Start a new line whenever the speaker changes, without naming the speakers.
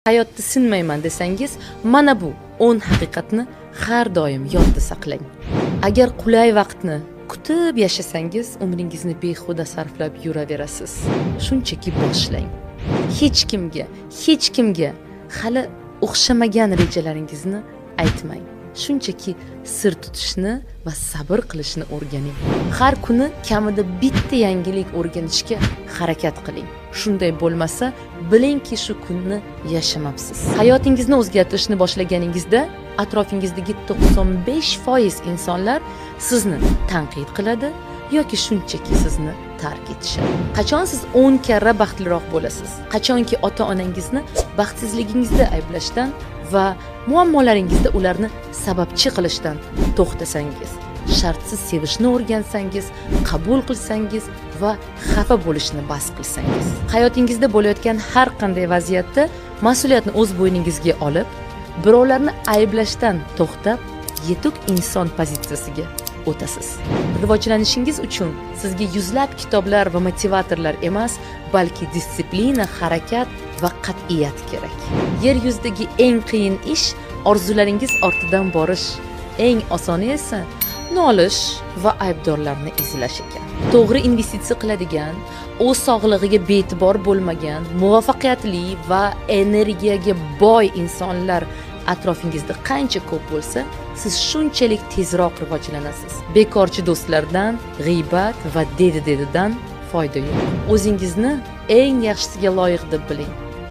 Hayotda sinmayman desangiz, mana bu 10 haqiqatni har doim yodda saqlang. Agar qulay vaqtni kutib yashasangiz, umringizni behuda sarflab yuraverasiz. Shunchaki boshlang. Hech kimga, hech kimga hali o'xshamagan rejalaringizni aytmang. Shunchaki sir tutishni va sabr qilishni o'rganing. Har kuni kamida bitta yangilik o'rganishga harakat qiling. Shunday bo'lmasa, bilingki, shu kunni yashamabsiz. Hayotingizni o'zgartirishni boshlaganingizda atrofingizdagi 95% insonlar sizni tanqid qiladi yoki shunchaki sizni tark etishadi. Qachon siz 10 karra baxtliroq bo'lasiz? Qachonki ota-onangizni baxtsizligingizda ayblashdan va muammolaringizda ularni sababchi qilishdan to'xtasangiz, shartsiz sevishni o'rgansangiz, qabul qilsangiz va xafa bo'lishni bas qilsangiz. Hayotingizda bo'layotgan har qanday vaziyatda mas'uliyatni o'z bo'yningizga olib, birovlarni ayblashdan to'xtab, yetuk inson pozitsiyasiga o'tasiz. Rivojlanishingiz uchun sizga yuzlab kitoblar va motivatorlar emas, balki дисциплина, harakat va qat'iyat kerak. Yer yuzidagi eng qiyin ish orzularingiz ortidan borish. Eng osoni esa nolish va aybdorlarni izlash ekan. To'g'ri investitsiya qiladigan, o'z sog'lig'iga bee'tibor bo'lmagan, muvaffaqiyatli va energiyaga boy insonlar atrofingizda qancha ko'p bo'lsa, siz shunchalik tezroq rivojlanasiz. Bekorchi do'stlardan, g'iybat va dedi-dedidan foyda yo'q. O'zingizni eng yaxshisiga loyiq deb biling.